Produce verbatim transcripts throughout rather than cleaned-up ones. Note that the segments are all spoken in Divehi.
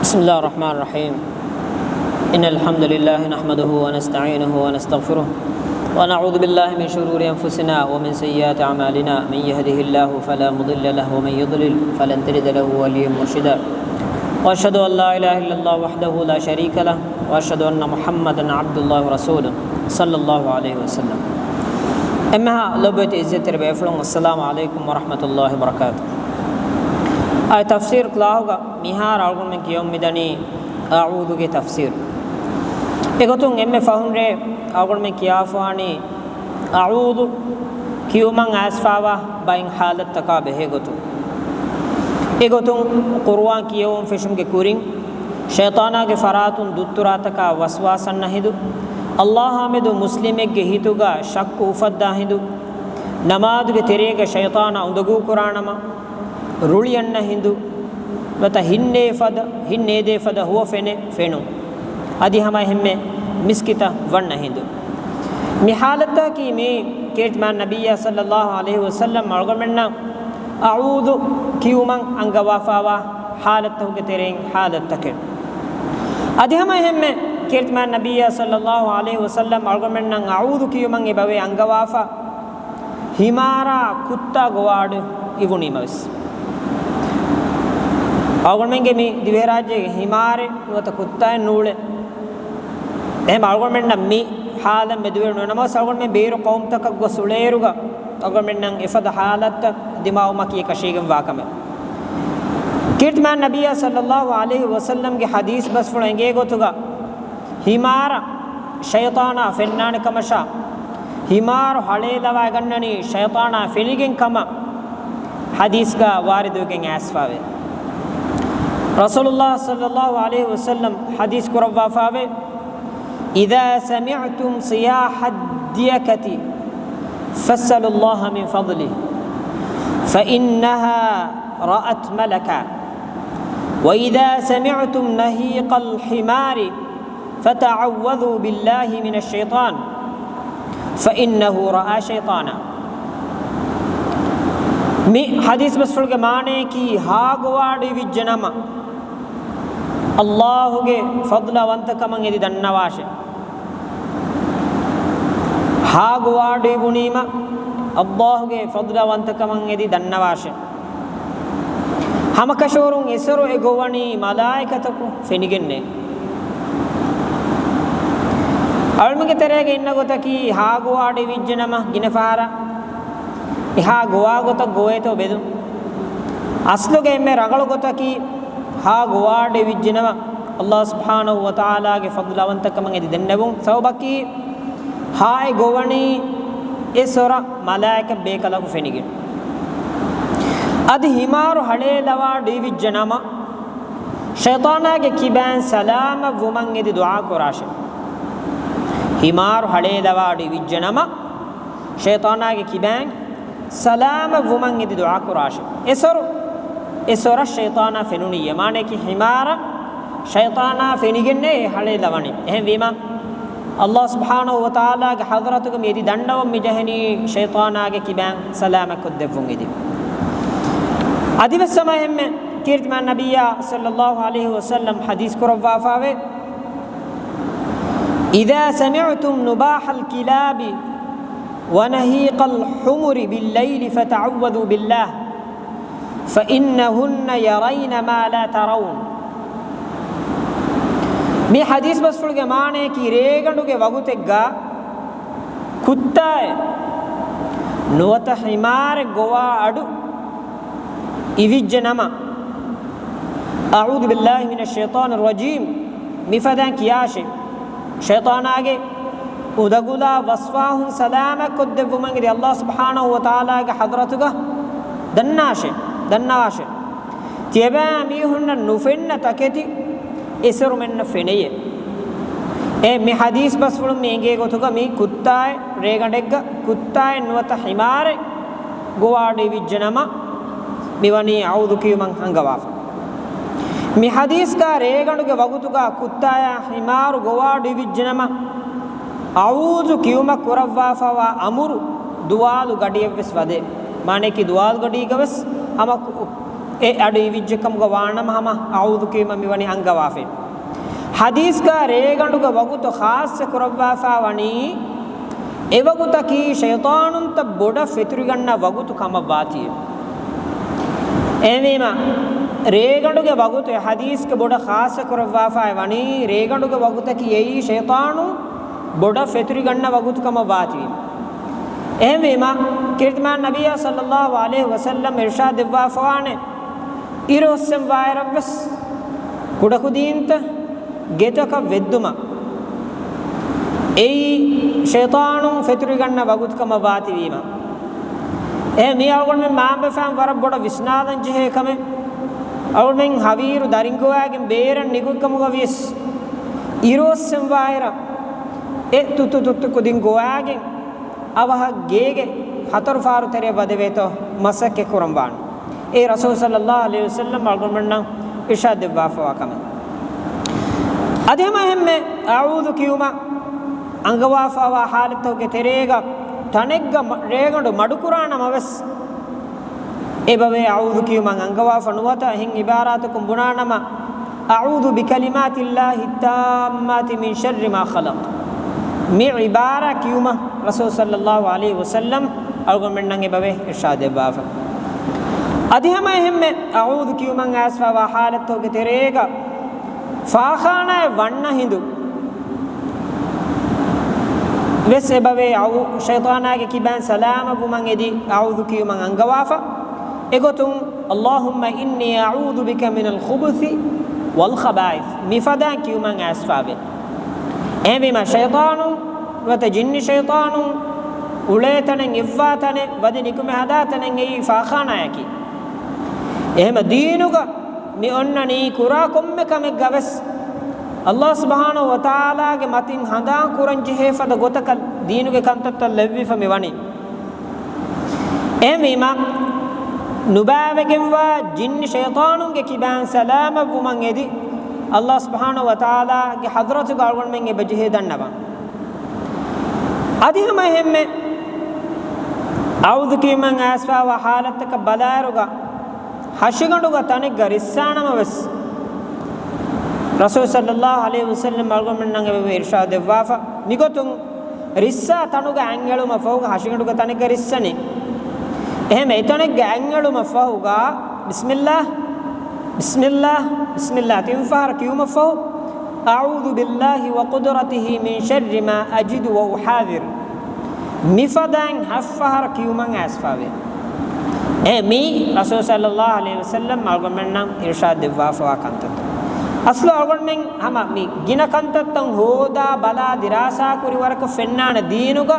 بسم الله الرحمن الرحيم. إن الحمد لله نحمده ونستعينه ونستغفره، ونعوذ بالله من شرور أنفسنا ومن سيئات أعمالنا. من يهده الله فلا مضل له، ومن يضلل فلن تجد له وليا مرشدا. وأشهد أن لا إله إلا الله وحده لا شريك له، وأشهد أن محمدا عبد الله ورسوله، صلى الله عليه وسلم. އެންމެހާ ލޮބުވެތި އިއްޒަތްތެރި ބޭފުޅުން، السلام عليكم ورحمة الله وبركاته. އާއި ތަފްސީރު ކްލާހުގަ މިހާރު އަޅުގަނޑުމެން ކިޔަވަން މިދަނީ އަޢޫޛުގެ ތަފްސީރު. އެގޮތުން އެންމެ ފަހުން ރޭ އަޅުގަނޑުމެން ކިޔާފާނީ އަޢޫޛު ކިޔުމަށް އައިސްފާވާ ބައެއް ޙާލަތްތަކާ ބެހޭ ގޮތުން. އެގޮތުން ޤުރުއާން ކިޔެވުން ފެށުމުގެ ކުރިން، ޝައިޠާނާގެ ފަރާތުން ދުއްތުރާތަކާ ވަސްވާސައަށް ނަހިނދު، އައްލާހާމެދު މުސްލިމެއްގެ ހިތުގަ ޝައްކު އުފައްދާ ހިނދު، ނަމާދުގެ ތެރޭގަ ޝައިޠާނާ އުނދަގޫ ކުރާނަމަ، ރުޅިއަންނަ ހިނދު، ނުވަތަ ހިންނޭ ފަދަ، ހިންނޭދޭ ފަދަ ހުވަ ފެނެ ފެނުން. އަދި ހަމަ އެހެންމެ މިސްކިތަށް ވަންނަ ހިނދު. މި ޙާލަތަކީ މީ ކީރިތި މާތް ނަބިއްޔާ ޞައްލައްލާހު ޢަލައިހި ވަސައްލަމް އަޅުގަނޑުމެންނަށް އަޢޫޛު ކިޔުމަށް އަންގަވާފާވާ ޙާލަތްތަކުގެ ތެރެއިން ޙާލަތްތަކެއް. އަދި ހަމަ އެހެންމެ ކީރިތި މާތް ނަބިއްޔާ ޞައްލައްލާހު ޢަލައިހި ވަސައްލަމް އަޅުގަނޑުމެންނަށް އަޢޫޛު ކިޔުމަށް އެބަވޭ އަންގަވާފަ، ހިމާރާ ކުއްތާ ގޮވާ އަޑު އިވުނީމަވެސް. އަޅުގަނޑުމެންގެ މި ދިވެހިރާއްޖޭގެ ހިމާރެއް ނުވަތަ ކުއްތާއެއް ނޫޅޭ. އެހެން އަޅުގަނޑުމެންނަށް މި ޙާލަށް މެދުވެރި ނުވެ ނަމަވެސް، އަޅުގަނޑުމެން ބޭރު ޤައުމުތަކަށް ގޮސް އުޅޭއިރުގަ އަޅުގަނޑުމެންނަށް އެފަދަ ޙާލަތްތައް ދިމާވުމަކީ އެކަށީގެންވާ ކަމެއް. ކީރިތި މާތް ނަބިއްޔާ ޞައްލައްލާހު ޢަލައިހި ވަސައްލަމްގެ ޙަދީޘް ބަސްފުޅު އެނގޭ ގޮތުގަ، ހިމާރަށް ޝައިޠާނާ ފެންނާނެ ކަމަށާ، ހިމާރު ހަޅޭލަވާގަންނަނީ ޝައިޠާނާ ފެނިގެން ކަމަށް ޙަދީޘްގަ ވާރިދުވެގެން އައިސްފާވޭ. ރަސޫލުﷲ ޞައްލައްލާހު ޢަލައިހި ވަސައްލަމް ޙަދީޘް ކުރައްވާފާވޭ، إذا سمعتم صياح الديكة فاسألوا الله من فضله، فإنها رأت ملكا، وإذا سمعتم نهيق الحمار فتعوذوا بالله من الشيطان، فإنه رأى شيطانا. މި ޙަދީޘް ބަސްފުޅުގެ މާނަޔަކީ، ހާ ގޮވާ އަޑު އިވިއްޖެ ނަމަ، އައްލާހުގެ ފަޟްލަވަންތަކަމަށް އެދި ދަންނަވާށެ. ހާ ގޮވާ އަޑު އިވުނީމަ، އައްލާހުގެ ފަޟްލަވަންތަކަމަށް އެދި ދަންނަވާށެ. ހަމަކަށަވަރުން އެސޮރު އެ ގޮވަނީ މަލާއިކަތަކު ފެނިގެންނޭ. އަޅުމެންގެ ތެރޭގަ އިންނަ ގޮތަކީ، ހާ ގޮވާ އަޑު އިވިއްޖެ ނަމަ ގިނަ ފަހަރަށް އެހާ ގޮވާ ގޮތަށް ގޮވޭތޯ ބެލުން. އަސްލުގަ އެންމެ ރަނގަޅު ގޮތަކީ، ހާ ގޮވާ އަޑު އިވިއްޖެ ނަމަ، އައްލާހު ސުބްޙާނަހު ވަތަޢާލާގެ ފަޟްލުވަންތަކަމަށް އެދި ދެންނެވުން. ސަބަބަކީ، ހާއެއް ގޮވަނީ އެ ސޮރަށް މަލާއިކަ ބޭކަލަކު ފެނިގެން. އަދި ހިމާރު ހަޅޭލަވާ އަޑު އިވިއްޖެ ނަމަ، ޝައިޠާނާގެ ކިބައިން ސަލާމަތް ވުމަށް އެދި ދުޢާ ކުރާށެ. ހިމާރު ހަޅޭލަވާ އަޑު އިވިއްޖެ ނަމަ، ޝައިޠާނާގެ ކިބައިން ސަލާމަތް ވުމަށް އެދި ދުޢާ ކުރާށެ. އެ ސޮރު، އެ ސޮރަށް ޝައިޠާނާ ފެނުނިއްޔޭ. މާނަޔަކީ ހިމާރަށް ޝައިޠާނާ ފެނިގެންނޭ އެ ހަޅޭލަވަނީ. އެހެންވީމަ، އައްލާހު ސުބްޙާނަހު ވަތަޢާލާގެ ޙަޟްރަތުގަ މި އެދި ދަންނަވަން މި ޖެހެނީ ޝައިޠާނާގެ ކިބައިން ސަލާމަތް ކޮށްދެއްވުން އެދި. އަދިވެސް ހަމަ އެހެންމެ ކީރިތި މާތް ނަބިއްޔާ ޞައްލައްލާހު ޢަލައިހި ވަސައްލަމް ޙަދީޘް ކުރައްވާފާވޭ، إذا سمعتم نباح الكلاب ونهيق الحمر بالليل فتعوذوا بالله، فإنهن يرين ما لا ترون. މި ޙަދީޘް ބަސްފުޅުގެ މާނަޔަކީ، ރޭގަނޑުގެ ވަގުތެއްގަ ކުއްތާއެއް ނުވަތަ ހިމާރެއް ގޮވާ އަޑު އިވިއްޖެ ނަމަ، أعوذ بالله من الشيطان الرجيم، މިފަދައިން ކިޔާށޭ. ޝައިޠާނާގެ އުނދަގުލާ ވަސްވާހުން ސަލާމަތް ކޮށްދެއްވުމަށް އެދި އައްލާހު ސުބްޙާނަހު ވަތަޢާލާގެ ޙަޟްރަތުގަ ދަންނާށޭ، ދަންނަވާށޭ. ތިޔަބައިމީހުންނަށް ނުފެންނަ ތަކެތި އެސޮރުމެންނަށް ފެނެޔޭ. އެ މި ޙަދީޘް ބަސްފުޅުން މި އެނގޭ ގޮތުގަ، މި ކުއްތާއެއް ރޭގަނޑެއްގަ ކުއްތާއެއް ނުވަތަ ހިމާރެއް ގޮވާ އަޑު އިވިއްޖެ ނަމަ، މިވަނީ އަޢޫޛު ކިޔުމަށް އަންގަވާފަ. މި ޙަދީޘްގަ ރޭގަނޑުގެ ވަގުތުގަ ކުއްތާއާ ހިމާރު ގޮވާ އަޑު އިވިއްޖެ ނަމަ، އަޢޫޛު ކިޔުމަށް ކުރައްވާފަވާ އަމުރު ދުވާލު ގަޑިއެއްވެސް ވަދޭ. މާނަޔަކީ ދުވާލު ގަޑީގަވެސް ހަމަ ކު-، އެ އަޑު އިވިއްޖެ ކަމުގަ ވާނަމަ ހަމަ އަޢޫޛު ކިޔުމަށް މިވަނީ އަންގަވާފައި. ޙަދީޘްގަ ރޭގަނޑުގެ ވަގުތު ޚާއްޞަ ކުރައްވާފަ ވަނީ، އެވަގުތަކީ ޝައިޠާނުންތައް ބޮޑަށް ފެތުރިގަންނަ ވަގުތު ކަމަށް ވާތީ. އެހެންވީމަ، ރޭގަނޑުގެ ވަގުތު އެ ޙަދީޘްގެ ބޮޑަށް ޚާއްޞަ ކުރައްވާފައި ވަނީ، ރޭގަނޑުގެ ވަގުތަކީ އެއީ ޝައިޠާނުން ބޮޑަށް ފެތުރިގަންނަ ވަގުތު ކަމަށް ވާތީ. އެހެންވީމަ، ކީރިތި މާތް ނަބިއްޔާ ޞައްލައްލާހު ޢަލައިހި ވަސައްލަމް އިރްޝާދު ދެއްވާފަވާނެ، އިރު އޮއްސެން ވާއިރަށްވެސް ކުޑަކުދީންތައް ގެތަކަށް ވެއްދުމަށް އެއީ ޝައިޠާނުން ފެތުރިގަންނަ ވަގުތު ކަމަށް ވާތީވީމަ. އެ މީ އަޅުގަނޑުމެން މާބަފައިން ވަރަށް ބޮޑަށް ވިސްނާލަން ޖެހޭ ކަމެއް. އަޅުގަނޑުމެން ހަވީރު ދަރިން ގޮވާގެން ބޭރަށް ނިކުތް ކަމުގަ ވިޔަސް، އިރު އޮއްސެން ވާއިރަށް އެ ތުއްތު ތުއްތު ކުދިން ގޮވާގެން އަވަހަށް ގޭގެ ހަތަރު ފަހަރު ތެރެއަށް ވަދެވޭތޯ މަސައްކަތް ކުރަން ވާނެ. އެ ރަސޫލު ޞައްލައްލާހު ޢަލައިހި ވަސައްލަމް އަޅުގަނޑުމެންނަށް އިރްޝާދު ދެއްވާފަވާ ކަމެއް. އަދި ހަމަ އެހެންމެ އަޢޫޛު ކިޔުމަށް އަންގަވާފަވާ ޙާލަތުގެ ތެރޭގަ ތަނެއްގަ މަ-، ރޭގަނޑު މަޑުކުރާނަމަވެސް، އެބަވޭ އަޢޫޛު ކިޔުމަށް އަންގަވާފަ ނުވަތަ އެހެން ޢިބާރާތަކުން ބުނާނަމަ، أعوذ بكلمات الله التامات من شر ما خلق. މި ޢިބާރާ ކިޔުމަށް ރަސޫލު ޞައްލައްލާހު ޢަލައިހި ވަސައްލަމް އަޅުގަނޑުމެންނަށް އެބަވޭ އިރްޝާދު ދެއްވާފަ. އަދި ހަމަ އެހެންމެ އަޢޫޛު ކިޔުމަށް އައިސްފަވާ ޙާލަތުގެ ތެރޭގަ ފާޚާނާއެއް ވަންނަ ހިނދު ވެސް އެބަވޭ އަޢޫ-، ޝައިޠާނާގެ ކިބައިން ސަލާމަތްވުމަށް އެދި އަޢޫޛު ކިޔުމަށް އަންގަވާފަ. އެގޮތުން، اللهم إني أعوذ بك من الخبث والخبائث މިފަދައިން ކިޔުމަށް އައިސްފަވޭ. އެހެންވީމަ، ޝައިޠާނުން ނުވަތަ ޖިންނި ޝައިޠާނުން އުޅޭ ތަނެއް، އިއްވާ ތަނެއް، ވަދެ ނިކުމެ ހަދާ ތަނެއް އެއީ ފާޚާނާއަކީ. އެހެންމަ ދީނުގަ މި އޮންނަނީ ކުރާ ކޮންމެ ކަމެއްގަވެސް ﷲ ސުބްޙާނަހޫ ވަތަޢާލާގެ މަތިން ހަނދާން ކުރަން ޖެހޭ ފަދަ ގޮތަކަށް ދީނުގެ ކަންތައްތައް ލެއްވިފަ މި ވަނީ. އެހެންވީމަ، ނުބައިވެގެންވާ ޖިންނި ޝައިޠާނުންގެ ކިބައިން ސަލާމަތްވުމަށް އެދި، ﷲ ސުބްޙާނަހޫ ވަތަޢާލާގެ ޙަޟްރަތުގަ އަޅުގަނޑުމެން އެބަ ޖެހޭ ދަންނަވަން. އަދި ހަމަ އެހެންމެ، އަޢޫޛު ކިޔުމަށް އައިސްފަވާ ޙާލަތަކަށް ބަލާއިރުގަ، ހަށިގަނޑުގަ ތަނެއްގަ ރިއްސާނަމަވެސް، ރަސޫލު ޞައްލައްލާހު ޢަލައިހި ވަސައްލަމް އަޅުގަނޑުމެންނަށް އެބަވޭ އިރްޝާދު ދެއްވާފަ. މިގޮތުން ރިއްސާ ތަނުގަ އަތްއެޅުމަށް ފަހުގަ ހަށިގަނޑުގަ ތަނެއްގަ ރިއްސަނީ. އެހެން އެތަނެއްގަ އަތްއެޅުމަށް ފަހުގަ، بسم الله، بسم الله، بسم الله ތިން ފަހަރަށް ކިޔުމަށް ފަހު، أعوذ بالله وقدرته من شر ما أجد وأحاذر މިފަދައިން ހަތް ފަހަރަށް ކިޔުމަށް އައިސްފަވޭ. އެ މީ ރަސޫލު ޞައްލައްލާހު ޢަލައިހި ވަސައްލަމް އަޅުގަނޑުމެންނަށް އިރްޝާދު ދެއްވާފަވާ ކަންތައްތައް. އަސްލު އަޅުގަނޑުމެން ހަމަ މި ގިނަ ކަންތައްތައް ހޯދާ ބަލާ ދިރާސާ ކުރި ވަރަކަށް ފެންނާނެ ދީނުގަ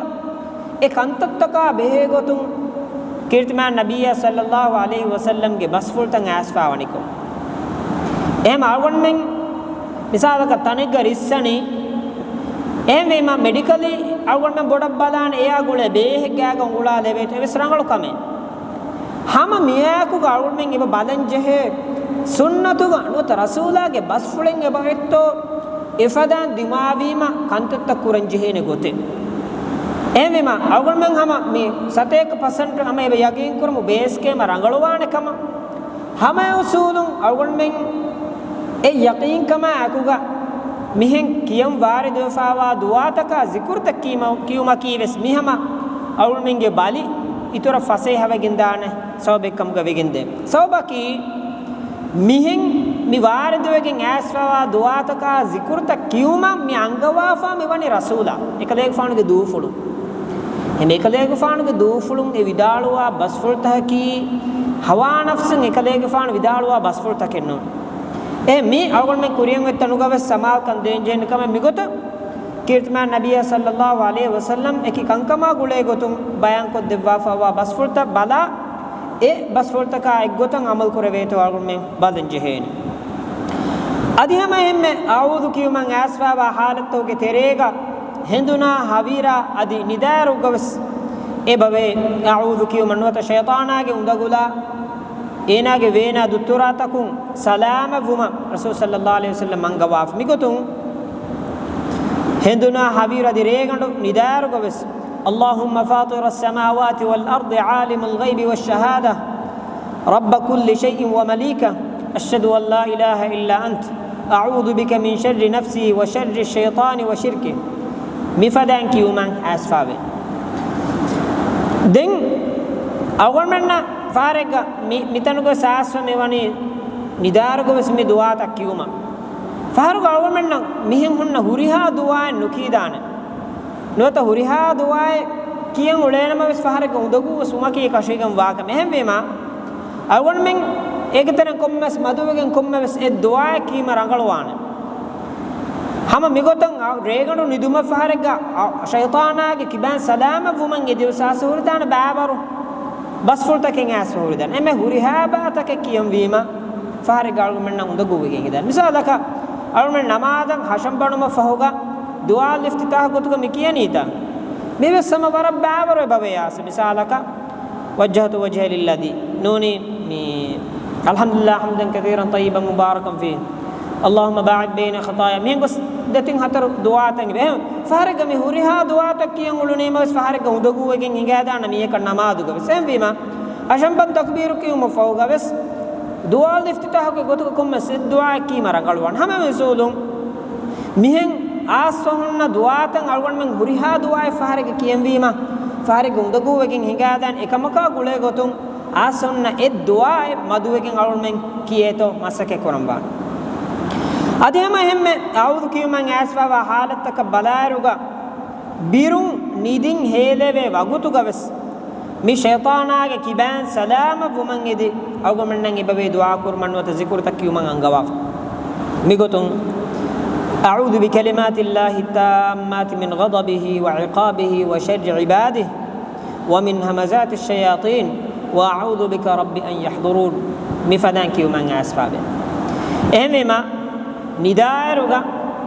އެ ކަންތައްތަކާ ބެހޭ ގޮތުން ކީރިތިމާ ނަބިއްޔާ ޞައްލައްލާހު ޢަލައިހި ވަސައްލަމްގެ ބަސްފުޅުތައް އައިސްފަވަނިކޮށް. އެހެން އަޅުގަނޑުމެން މިސާލަކަށް ތަނެއްގަ ރިއްސަނީ، އެހެންވީމަ މެޑިކަލީ އަޅުގަނޑުމެން ބޮޑަށް ބަލާނެ އެއާ ގުޅޭ ބޭހެއް ގާގަ އުނގުޅާލެވޭތޯ އެވެސް ރަނގަޅު ކަމެއް. ހަމަ މިއާއެކުގަ އަޅުގަނޑުމެން އެބަ ބަލަން ޖެހޭ ސުންނަތުގަ ނުވަތަ ރަސޫލާގެ ބަސްފުޅެއް އެބަ އޮތްތޯ އެފަދައިން ދިމާވީމަ ކަންތައްތައް ކުރަން ޖެހޭނެ ގޮތެއް. އެހެންވީމަ އަޅުގަނޑުމެން ހަމަ މި ސަތޭކަ ޕަސެންޓް ހަމަ އެބަ ޔަގީން ކުރަމު ބޭސް ކޭމަ ރަނގަޅުވާނެ ކަމަށް. ހަމަ އުސޫލުން އަޅުގަނޑުމެން އެ ޔަޤީންކަމާ އެކުގަ މިހެން ކިޔަން ވާރިދުވެފަވާ ދުޢާތަކާ ޒިކުރުތައް ކީމަ-، ކިޔުމަކީ ވެސް މި ހަމަ އަޅުގަނޑުމެންގެ ބަލި އިތުރަށް ފަސޭހަވެގެންދާނެ ސަބަބެއްކަމުގަ ވެގެންދޭ. ސަބަބަކީ މިހެން މި ވާރިދުވެގެން އައިސްފަވާ ދުޢާތަކާ ޒިކުރުތައް ކިޔުމަށް މި އަންގަވާފަ މިވަނީ ރަސޫލާ އެކަލޭގެފާނުގެ ދޫފުޅުން. އެހެން އެކަލޭގެފާނުގެ ދޫފުޅުން އެ ވިދާޅުވާ ބަސްފުޅުތަކަކީ ހަވާ ނަފްސުން އެކަލޭގެފާނު ވިދާޅުވާ ބަސްފުޅުތަކެއް ނޫން. އެ މި އަޅުގަނޑުމެން ކުރިޔަށް އޮތް ތަނުގަވެސް ސަމާލުކަން ދޭންޖެހޭނެ ކަމެއް މިގޮތަށް ކީރިތިމާ ނަބިއްޔާ ޞައްލައްލާހު ޢަލައިހި ވަސައްލަމް އެކި ކަންކަމާ ގުޅޭ ގޮތުން ބަޔާންކޮށްދެއްވާފައިވާ ބަސްފުޅުތައް ބަލާ، އެ ބަސްފުޅުތަކާ އެއްގޮތަށް ޢަމަލު ކުރެވޭތޯ އަޅުގަނޑުމެން ބަލަން ޖެހޭނެ. އަދި ހަމަ އެހެންމެ އަޢޫޛު ކިޔުމަށް އައިސްފައިވާ ޙާލަތުގެ ތެރޭގަ ހެނދުނާ ހަވީރާ އަދި ނިދާއިރުގަވެސް އެބަވޭ އަޢޫޛު ކިޔުމަށް ނުވަތަ ޝައިޠާނާގެ އުނދަގުލާ އޭނާގެ ވޭނާ ދުއްތުރާތަކުން ސަލާމަތްވުމަށް ރަސޫލު ޞައްލައްލާހު ޢަލައިހި ވަސައްލަމް އަންގަވާފަ. މިގޮތުން ހެނދުނާ ހަވީރު އަދި ރޭގަނޑު ނިދާއިރުގަވެސް، اللهم فاطر السماوات والأرض عالم الغيب والشهادة رب كل شيء ومليكه، أشهد أن لا إله إلا أنت، أعوذ بك من شر نفسي وشر الشيطان وشركه. މިފަދައިން ކިޔުމަށް އައިސްފާވޭ. ދެން އަޅުގަނޑުމެންނަށް ފަހަރެއްގަ މި، މިތަނުގަ ސާސްވަ މިވަނީ ނިދާރުގަވެސް މި ދުޢާތައް ކިޔުމަށް. ފަހަރުގަ އަޅުގަނޑުމެންނަށް މިހެން ހުންނަ ހުރިހާ ދުޢާއެއް ނުކީދާނެ. ނުވަތަ ހުރިހާ ދުޢާއެއް ކިޔަން އުޅޭނަމަވެސް ފަހަރެއްގަ އުނދަގޫވެސް ވުމަކީ ކަށީގެން ވާކަމެއް. އެހެންވީމާ، އަޅުގަނޑުމެން އޭގެ ތެރެއިން ކޮންމެވެސް މަދުވެގެން ކޮންމެވެސް އެއް ދުޢާއެއް ކީމަ ރަނގަޅުވާނެ. ހަމަ މިގޮތަށް އަ، ރޭގަނޑު ނިދުމަށް ފަހަރެއްގަ އަ، ޝައިޠާނާގެ ކިބައިން ސަލާމަތްވުމަށް އެދިވެސް އައިސްފަ ހުރިދާނެ ބައިވަރު ބަސްފުޅުތަކެއް އައިސްފަ ހުރިދާނެ. އެންމެ ހުރިހާ ބައިތަކެއް ކިޔަންވީމަ ފަހަރެއްގަ އަޅުގަނޑުމެންނަށް އުނދަގޫވެގެން ހިދާނެ. މިސާލަކަށް، އަޅުގަނޑުމެން ނަމާދަށް ހަށަން ބަނުމަށް ފަހުގަ ދުޢާ އިފްތިތާޙު ގޮތުގަ މި ކިޔަނީތަ؟ މިވެސް ހަމަ ވަރަށް ބައިވަރު އެބަވޭ އާސެ. މިސާލަކަށް، وجهت وجهي للذي، ނޫނީ މި، الحمد لله حمدا كثيرا طيبا مباركا فيه، اللهم باعد بين خطاياي، މިހެން ގޮސް ދެތިން ހަތަރު ދުޢާތައް އެބަ. އެހެން ފަހަރެއްގަ މި ހުރިހާ ދުޢާތައް ކިޔަން އުޅުނީމަވެސް ފަހަރެއްގަ އުނދަގޫވެގެން ހިނގައިދާނެ މީހަކަށް ނަމާދުގަވެސް. އެހެންވީމަ، ހަށަންބަން ތަކުބީރު ކިޔުމަށް ފަހުގަވެސް ދުޢާ އިފްތިތާޙުގެ ގޮތުގަ ކޮންމެސް އެއް ދުޢާއެއް ކީމަ ރަނގަޅުވާނެ. ހަމަ އުސޫލުން މިހެން އައިސްފަ ހުންނަ ދުޢާތައް އަޅުގަނޑުމެން ހުރިހާ ދުޢާއެއް ފަހަރެއްގަ ކިޔަންވީމަ، ފަހަރެއްގަ އުނދަގޫވެގެން ހިނގައިދާނެ. އެކަމަކާ ގުޅޭ ގޮތުން އައިސްފަ ހުންނަ އެއް ދުޢާއެއް މަދުވެގެން އަޅުގަނޑުމެން ކިޔޭތޯ މަސައްކަތް ކުރަންވާނެ. އަދި ހަމަ އެހެންމެ އަޢޫޛު ކިޔުމަށް އައިސްފަވާ ޙާލަތްތަކަށް ބަލާއިރުގަ، ބިރުން ނިދިން ހޭލެވޭ ވަގުތުގަވެސް މި ޝައިޠާނާގެ ކިބައިން ސަލާމަތްވުމަށް އެދި، އަޅުގަނޑުމެންނަށް އެބަވޭ ދުޢާ ކުރުމަށް ނުވަތަ ޒިކުރުތައް ކިޔުމަށް އަންގަވާފަ. މިގޮތުން، أعوذ بكلمات الله التامات من غضبه وعقابه وشر عباده ومن همزات الشياطين وأعوذ بك رب أن يحضرون، މިފަދައިން ކިޔުމަށް އައިސްފަވޭ. އެހެންވީމަ، ނިދާއިރުގަ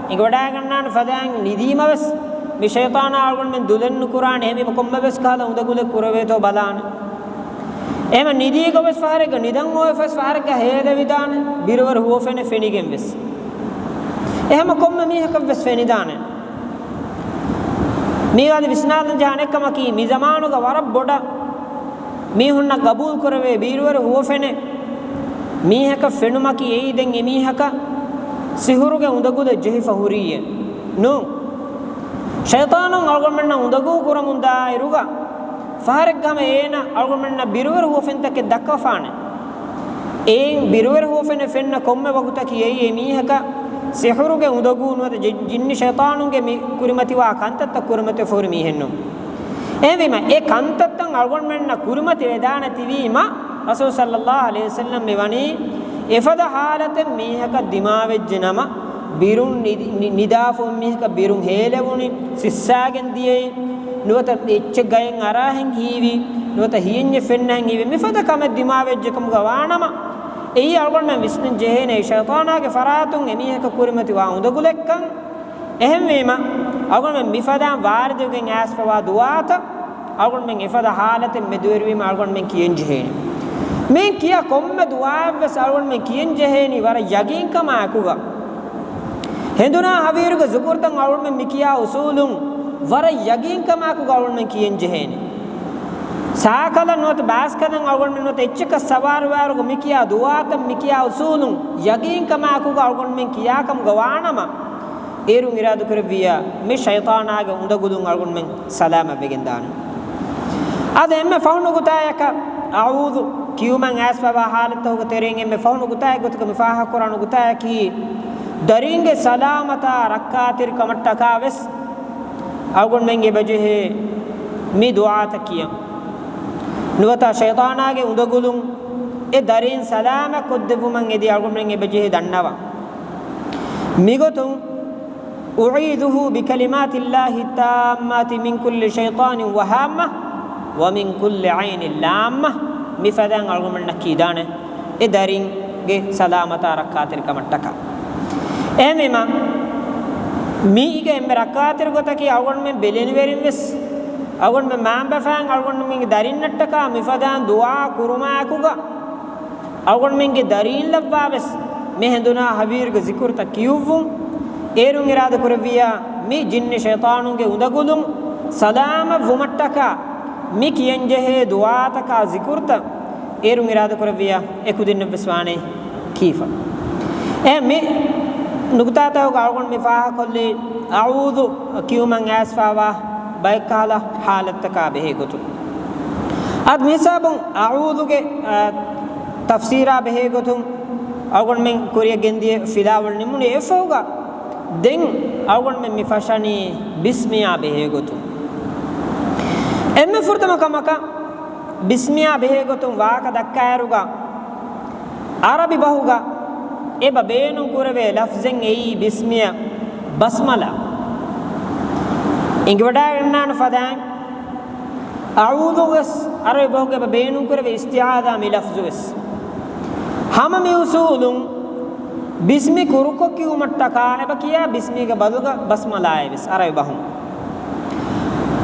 އެނގިވަޑައިގަންނާނެ ފަދައިން ނިދީމަވެސް، މި ޝައިޠާނާ އަޅުގަނޑުމެން ދުލެއް ނުކުރާނެ، އެހެންވީމަ ކޮންމެވެސް ކަހަލަ އުނދަގުލެއް ކުރެވޭތޯ ބަލާނެ. އެހެން ނިދީގަވެސް ފަހަރެއްގަ ނިދަން އޮވެފަސް ފަހަރެއްގަ ހޭލެވިދާނެ، ބިރުވެރި ހުވަފެނެއް ފެނިގެންވެސް. އެހެން ކޮންމެ މީހަކަށްވެސް ފެނިދާނެ. މީގަ އަދި ވިސްނާލަން ޖެހޭ އަނެއްކަމަކީ، މި ޒަމާނުގަ ވަރަށް ބޮޑަށް މީހުންނަށް ގަބޫލު ކުރެވޭ ބީރުވެރި ހުވަފެނެއް މީހަކަށް ފެނުމަކީ އެއީ ދެން އެމީހަކަށް ސިހުރުގެ އުނދަގުލެއް ޖެހިފަ ހުރީއޭ ނޫން. ޝައިޠާނުން އަޅުގަނޑުމެންނަށް އުނދަގޫ ކުރަމުން ދާއިރުގަ، ފަހަރެއްގަ ހަމަ އޭނަ އަޅުގަނޑުމެންނަށް ބިރުވެރި ހުވަފެންތަކެއް ދައްކަފާނެ. އެއިން ބިރުވެރި ހުވަފެނެއް ފެންނަ ކޮންމެ ވަގުތަކީ އެއީ އެމީހަކަށް ސިހުރުގެ އުނދަގޫ ނުވަތަ ޖި-، ޖިންނި ޝައިޠާނުންގެ މި ކުރިމަތިވާ ކަންތައްތައް ކުރިމަތިވެފަ ހުރި މީހެއްނޫން. އެހެންވީމަ، އެ ކަންތައްތައް އަޅުގަނޑުމެންނަށް ކުރިމަތިވެދާނެތީވީމަ، ރަސޫލު ޞައްލައްލާހު ޢަލައިހި ވަސައްލަމް މިވަނީ، އެފަދަ ޙާލަތެއް މީހަކަށް ދިމާވެއްޖެ ނަމަ، ބިރުން ނިދި-، ނި-، ނިދާފަ މީހަކަށް ބިރުން ހޭލެވުނީ، ސިއްސާގެން ދިޔައީ، ނުވަތަ އެއްޗެއް ގަޔަށް އަރާހެން ހީވީ، ނުވަތަ ހިޔެއް ފެންނަހެން ހީވީ، މިފަދަ ކަމެއް ދިމާވެއްޖެ ކަމުގަ ވާނަމަ، އެއީ އަޅުގަނޑުމެން ވިސްނަން ޖެހޭނެ، ޝައިޠާނާގެ ފަރާތުން އެމީހަކަށް ކުރިމަތިވާ އުނދަގުލެއްކަން. އެހެންވީމަ، އަޅުގަނޑުމެން މިފަދައިން ވާރިދުވެގެން އައިސްފަވާ ދުޢާތައް، އަޅުގަނޑުމެން އެފަދަ ޙާލަތެއް މެދުވެރިވީމަ އަޅުގަނޑުމެން ކިޔަން ޖެހޭނެ. މި ކިޔާ ކޮންމެ ދުޢާއެއްވެސް އަޅުގަނޑުމެން ކިޔަން ޖެހޭނީ ވަރަށް ޔަގީންކަމާއެކުގަ. ހެނދުނާ ހަވީރުގެ ޒިކުރުތައް އަޅުގަނޑުމެން މި ކިޔާ އުސޫލުން ވަރަށް ޔަގީންކަމާއެކުގަ އަޅުގަނޑުމެން ކިޔަން ޖެހޭނެ. ސާކަލަށް ނުވަތަ ބާސްކަލަށް އަޅުގަނޑުމެން ނުވަތަ އެއްޗަކަށް ސަވާރުވާއިރުގަ މި ކިޔާ ދުޢާތައް މި ކިޔާ އުސޫލުން ޔަގީންކަމާއެކުގަ އަޅުގަނޑުމެން ކިޔާކަމުގަ ވާނަމަ، އޭރުން އިރާދަކުރެއްވިއްޔާ، މި ޝައިޠާނާގެ އުނދަގުލުން އަޅުގަނޑުމެން ސަލާމަތްވެގެންދާނެ. އަދި އެންމެ ފަހު ނުކުތާޔަކަށް، އަޢޫޛު ކިޔުމަށް އައިސްފަވާ ޙާލަތްތަކުގެ ތެރެއިން އެންމެ ފަހު ނުކުތާއެއް ގޮތުގަ މި ފާހަގަކުރާ ނުކުތާޔަކީ، ދަރީންގެ ސަލާމަތާ ރައްކާތެރިކަމަށްޓަކާ ވެސް އަޅުގަނޑުމެން އެބަޖެހޭ މި ދުޢާތައް ކިޔަން. ނުވަތަ ޝައިޠާނާގެ އުނދަގުލުން އެ ދަރީން ސަލާމަތް ކޮށްދެއްވުމަށް އެދި އަޅުގަނޑުމެން އެބަޖެހޭ ދަންނަވަން. މިގޮތުން، أعيذه بكلمات الله التامات من كل شيطان وهامة ومن كل عين لامة، މިފަދައިން އަޅުގަނޑުމެންނަށް ކީދާނެ އެ ދަރިންގެ ސަލާމަތާ ރައްކާތެރިކަމަށްޓަކާ. އެހެންވީމަ، މީގެ އެންމެ ރައްކާތެރި ގޮތަކީ އަޅުގަނޑުމެން ބެލެނިވެރިން ވެސް އަޅުގަނޑުމެން މައިންބަފައިން އަޅުގަނޑުމެންގެ ދަރިންނަށްޓަކާ މިފަދައިން ދުޢާ ކުރުމާއެކުގަ، އަޅުގަނޑުމެންގެ ދަރީން ލައްވާވެސް މި ހެނދުނާ ހަވީރުގެ ޒިކުރުތައް ކިޔުއްވުން. އޭރުން އިރާދަ ކުރެއްވިއްޔާ، މި ޖިންނި ޝައިޠާނުންގެ އުނދަގުލުން ސަލާމަތް ވުމަށްޓަކާ މި ކިޔަންޖެހޭ ދުޢާތަކާ ޒިކުރުތައް އޭރުން އިރާދަކުރެއްވިއްޔާ އެކުދިންނަށްވެސް ވާނެ ކީފަ. އެ މި ނުކުތާތަކުގަ އަޅުގަނޑު މި ފާހަގަކޮށްލީ އަޢޫޛު ކިޔުމަށް އައިސްފާވާ ބައެއްކަހަލަ ޙާލަތްތަކާ ބެހޭ ގޮތުން. އަދި މިހިސާބުން އަޢޫޛުގެ، އަ، ތަފްސީރާ ބެހޭ ގޮތުން އަޅުގަނޑުމެން ކުރިއަށް ގެންދިޔަ ފިލާވަޅު ނިމުނީ އެއަށްފަހުގަ ދެން އަޅުގަނޑުމެން މި ފަށަނީ ބިސްމިޔާ ބެހޭ ގޮތުން. އެންމެ ފުރަތަމަ ކަމަކަށް ބިސްމިޔާ ބެހޭ ގޮތުން ވާހަކަ ދައްކާއިރުގަ، ޢަރަބި ބަހުގަ އެބަ ބޭނުން ކުރެވޭ ލަފްޒެއް އެއީ ބިސްމިޔަ ބަސްމަލާ. އެނގިވަޑައިގަންނާނެ ފަދައިން، އަޢޫޛު ވެސް ޢަރަބި ބަހުގަ އެބަ ބޭނުން ކުރެވޭ، އިސްތިޢާޛާ މި ލަފްޒު ވެސް. ހަމަ މި އުޞޫލުން ބިސްމި ކުރުކޮށް ކިޔުމަށްޓަކާ އެބަ ކިޔާ ބިސްމީގެ ބަދަލުގަ ބަސްމަލާއޭ ވެސް ޢަރަބި ބަހުން.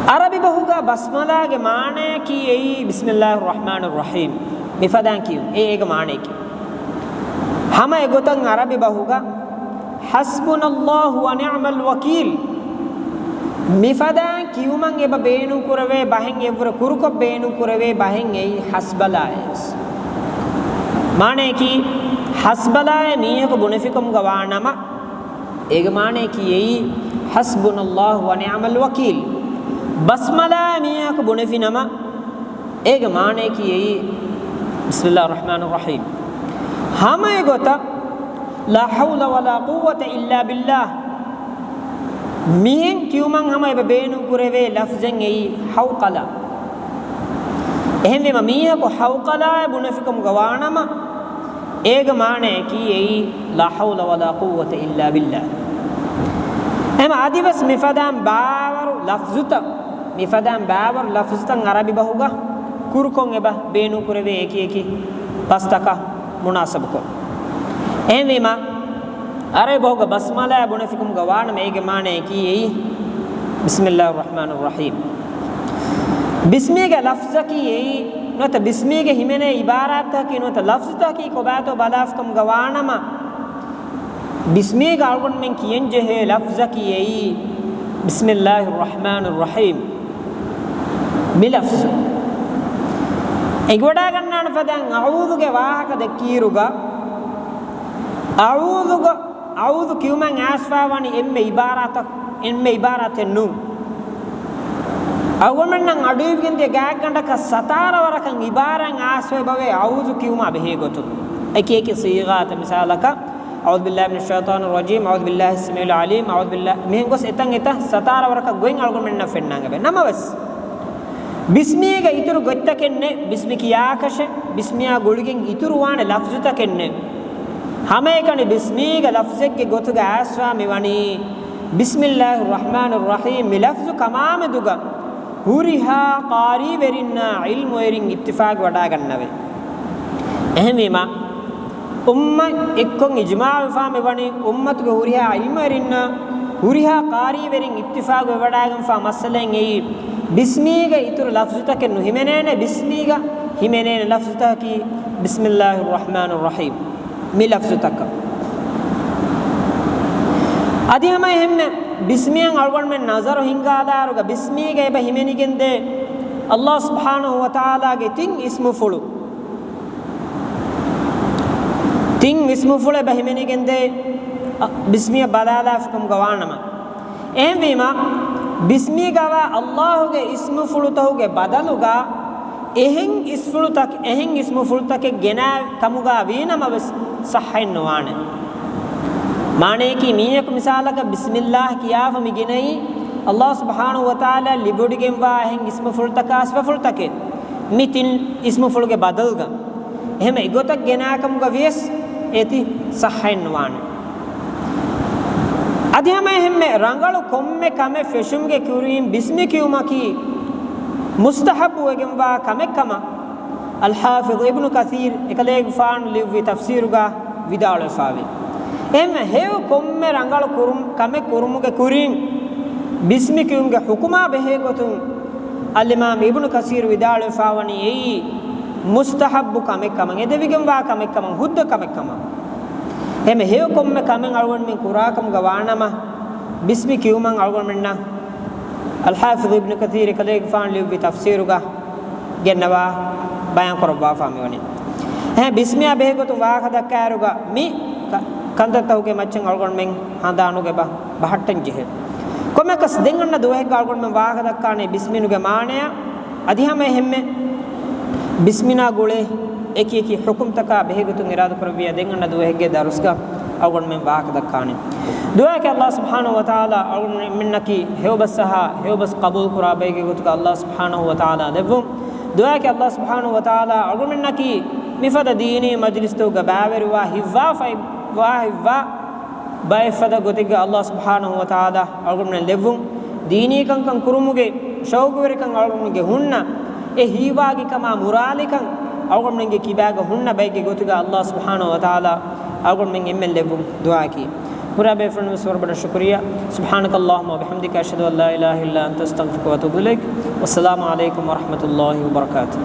ޢަރަބި ބަހުގަ ބަސްމަލާގެ މާނަޔަކީ އެއީ بسم الله الرحمن الرحيم މިފަދައިން ކިޔުން. އެ އޭގެ މާނަޔަކީ. ހަމަ އެގޮތަށް ޢަރަބި ބަހުގަ حسبنا الله ونعم الوكيل މިފަދައިން ކިޔުމަށް އެބަ ބޭނުން ކުރެވޭ ބަހެއް، އެއްވުރެ ކުރުކޮށް ބޭނުން ކުރެވޭ ބަހެއް އެއީ ޙަސްބަލާއޭ ވެސް. މާނަޔަކީ، ޙަސްބަލާއޭ މީހަކު ބުނެފިކަމުގަ ވާނަމަ، އޭގެ މާނަޔަކީ އެއީ حسبنا الله ونعم الوكيل. ބަސްމަލާއޭ މީހަކު ބުނެފިނަމަ، އޭގެ މާނަޔަކީ އެއީ بسم الله الرحمن الرحيم. ހަމަ އެގޮތަށް لا حول ولا قوة إلا بالله މިހެން ކިޔުމަށް ހަމަ އެބަ ބޭނުން ކުރެވޭ ލަފްޒެއް އެއީ ޙައުޤަލާ. އެހެންވީމަ މީހަކު ޙައުޤަލާއޭ ބުނެފިކަމުގަ ވާނަމަ، އޭގެ މާނަޔަކީ އެއީ لا حول ولا قوة إلا بالله. އެހެން އަދިވެސް މިފަދައިން ބާވަރު ލަފްޒުތައް، މިފަދައިން ބާވަރު ލަފްޒުތައް ޢަރަބި ބަހުގަ ކުރުކޮށް އެބަ ބޭނުން ކުރެވޭ އެކި އެކި ބަސްތަކަށް މުނާސަބުކޮށް. އެހެންވީމަ، ޢަރަބި ބަހުގަ ބަސްމަލާ ބުނެފިކަމުގަ ވާނަމަ އޭގެ މާނަޔަކީ އެއީ بسم الله الرحمن الرحيم. ބިސްމީގެ ލަފްޒަކީ އެއީ ނުވަތަ ބިސްމީގެ ހިމެނޭ ޢިބާރާތްތަކަކީ ނުވަތަ ލަފްޒުތަކަކީ ކޮބާތޯ ބަލާފިކަމުގަ ވާނަމަ، ބިސްމީގަ އަޅުގަނޑުމެން ކިޔަންޖެހޭ ލަފްޒަކީ އެއީ بسم الله الرحمن الرحيم މި ލަފްޒު. އެނގިވަޑައިގަންނާނެ ފަދައިން އަޢޫޛުގެ ވާހަކަ ދެއްކިއިރުގަ، އަޢޫޛުގަ، އަޢޫޛު ކިޔުމަށް އައިސްފާވަނީ އެންމެ ޢިބާރާތަށް، އެންމެ ޢިބާރާތެއް ނޫން. އަޅުގަނޑުމެންނަށް އަޑުއިވިގެންދިޔަ ގާތްގަނޑަކަށް ސަތާރަ ވަރަކަށް ޢިބާރާތް އައިސްފައި ބަވޭ އަޢޫޛު ކިޔުމާ ބެހޭ ގޮތުން. އެކި އެކި ޞީޣާތައް މިސާލަކަށް، أعوذ بالله من الشيطان الرجيم، أعوذ بالله السميع العليم، أعوذ بالله، މިހެން ގޮސް އެތަން އެތަން ސަތާރަ ވަރަކަށް ގޮތް އަޅުގަނޑުމެންނަށް ފެންނާން އެބަ. ނަމަވެސް، ބިސްމީގަ އިތުރު ގޮތްތަކެއް ނެތް، ބިސްމި ކިޔާކަށެއް، ބިސްމިއާ ގުޅިގެން އިތުރުވާނެ ލަފްޒުތަކެއް ނެތް. ހަމައެކަނި ބިސްމީގެ ލަފްޒެއްގެ ގޮތުގަ އައިސްފާ މިވަނީ، بسم الله الرحمن الرحيم މި ލަފްޒު ކަމާމެދުގަ ހުރިހާ ޤާރީވެރިންނާ ޢިލްމުވެރިން އިއްތިފާޤު ވަޑައިގަންނަވޭ. އެހެންވީމަ، އުއްމަތް އެއްކޮށް އިޖްމާޢުވެފާ މިވަނީ، އުއްމަތުގެ ހުރިހާ ޢިލްމުވެރިންނާ، ހުރިހާ ޤާރީވެރިން އިއްތިފާޤު ވެވަޑައިގެންފާ މައްސަލައެއް އެއީ، ބިސްމީގަ އިތުރު ލަފްޒުތަކެއް ނުހިމެނޭނެ، ބިސްމީގަ ހިމެނޭނެ ލަފްޒުތަކަކީ، بسم الله الرحمن الرحيم މި ލަފްޒުތަކަށް. އަދި ހަމަ އެހެންމެ ބިސްމިއަށް އަޅުގަނޑުމެން ނަޒަރު ހިންގާލާއިރުގަ ބިސްމީގަ އެބަ ހިމެނިގެންދޭ ﷲ ސުބްޙާނަހޫ ވަތަޢާލާގެ ތިން އިސްމުފުޅު. ތިން އިސްމުފުޅު އެބަ ހިމެނިގެންދޭ، އަ، ބިސްމިއަށް ބަލާލާފިކަމުގަ ވާނަމަ. އެހެންވީމަ، ބިސްމީގަވާ ﷲގެ އިސްމުފުޅުތަކުގެ ބަދަލުގަ އެހެން އިސްފުޅުތަކެއް، އެހެން އިސްމުފުޅުތަކެއް ގެނާ ކަމުގަ ވީނަމަވެސް ޞައްޙައެއް ނުވާނެ. މާނަޔަކީ މީހަކު މިސާލަކަށް ބިސްމިﷲ ކިޔާފަ މި ގިނައީ، ﷲ ސުބްޙާނަހޫ ވަތަޢާލާ ލިބިވޮޑިގެންވާ އެހެން އިސްމުފުޅުތަކާ ސިފަފުޅުތަކެއް މި ތިން އިސްމުފުޅުގެ ބަދަލުގަ. އެހެން އެގޮތަށް ގެނާކަމުގަ ވިޔަސް އޭތި ޞައްޙައެއް ނުވާނެ. އަދި ހަމަ އެހެންމެ ރަނގަޅު ކޮންމެ ކަމެއް ފެށުމުގެ ކުރިން ބިސްމި ކިޔުމަކީ މުސްތަޙައްބު ވެގެންވާ ކަމެއް ކަމަށް އަލްޙާފިޡު އިބްނު ކަޘީރު އެކަލޭގެފާނު ލިޔުއްވި ތަފްސީރުގަ ވިދާޅުވެފާވޭ. އެހެންމެ ހެޔޮ ކޮންމެ ރަނގަޅު ކުރުމް، ކަމެއް ކުރުމުގެ ކުރިން ބިސްމި ކިޔުމުގެ ޙުކުމާ ބެހޭ ގޮތުން އަލްއިމާމް އިބްނު ކަޘީރު ވިދާޅުވެފާވަނީ އެއީ މުސްތަޙައްބު ކަމެއް ކަމަށް، އެދެވިގެންވާ ކަމެއް ކަމަށް، ހުއްދަ ކަމެއް ކަމަށް. އެހެންމެ ހެޔޮ ކޮންމެ ކަމެއް އަޅުގަނޑުމެން ކުރާކަމުގަ ވާނަމަ، ބިސްމި ކިޔުމަށް އަޅުގަނޑުމެންނަށް އަލްޙާފިޡު އިބްނު ކަޘީރު އެކަލޭގެފާނު ލިޔުއްވި ތަފްސީރުގަ ގެންނަވާ ބަޔާން ކުރައްވާފާ މިވަނީ. އެހެން ބިސްމިއާ ބެހޭގޮތުން ވާހަކަ ދައްކާއިރުގަ މި ކަ-، ކަންތައްތަކުގެ މައްޗަށް އަޅުގަނޑުމެން ހަނދާނުގެ ބަ-، ބަހައްޓަން ޖެހޭ. ކޮންމެއަކަސް ދެން އަންނަ ދުވަހެއްގަ އަޅުގަނޑުމެން ވާހަކަ ދައްކާނެ ބިސްމިނުގެ މާނަޔާ އަދި ހަމަ އެހެންމެ ބިސްމިނާ ގުޅޭ އެކި އެކި ޙުކުމްތަކާ ބެހޭގޮތުން އިރާދަކުރެއްވިޔާ ދެން އަންނަ ދުވަހެއްގެ ދަރުސްގަ އަޅުގަނޑުމެން ވާހަކަ ދައްކާނެ. ދުޢާއަކީ ﷲ ސުބްޙާނަހޫ ވަތަޢާލާ އަޅުގަނޑުމެންނަކީ ހެޔޮބަސް އަހާ ހެޔޮބަސް ޤަބޫލު ކުރާ ބައެއްގެ ގޮތުގަ ﷲ ސުބްޙާނަހޫ ވަތަޢާލާ ލެއްވުން. ދުޢާއަކީ ﷲ ސުބްޙާނަހޫ ވަތަޢާލާ އަޅުގަނޑުމެންނަކީ މިފަދަ ދީނީ މަޖިލިސްތަކުގަ ބައިވެރިވާ ހިތްވާފައި ވާ ހިތްވާ ބައެއް ފަދަ ގޮތެއްގަ ﷲ ސުބްޙާނަހޫ ވަތަޢާލާ އަޅުގަނޑުމެން ލެއްވުން. ދީނީ ކަންކަން ކުރުމުގެ ޝައުޤުވެރިކަން އަޅުގަނޑުމެންގެ ހުންނަ، އެ ހީވާގިކަމާ މުރާލިކަން އަޅުގަނޑުމެންގެ ކިބާގަ ހުންނަ ބައެއްގެ ގޮތުގަ ﷲ ސުބްޙާނަހޫ ވަތަޢާލާ އަޅުގަނޑުމެން އެންމެން ލެއްވުން ދުޢާއަކީ. ހުރާ ބޭފުޅުން ވެސް ވަރަށް ބޮޑަށް ޝުކުރިއްޔާ. سبحانك اللهم وبحمدك، أشهد أن لا إله إلا أنت، أستغفرك وأتوب إليك. والسلام عليكم ورحمة الله وبركاته.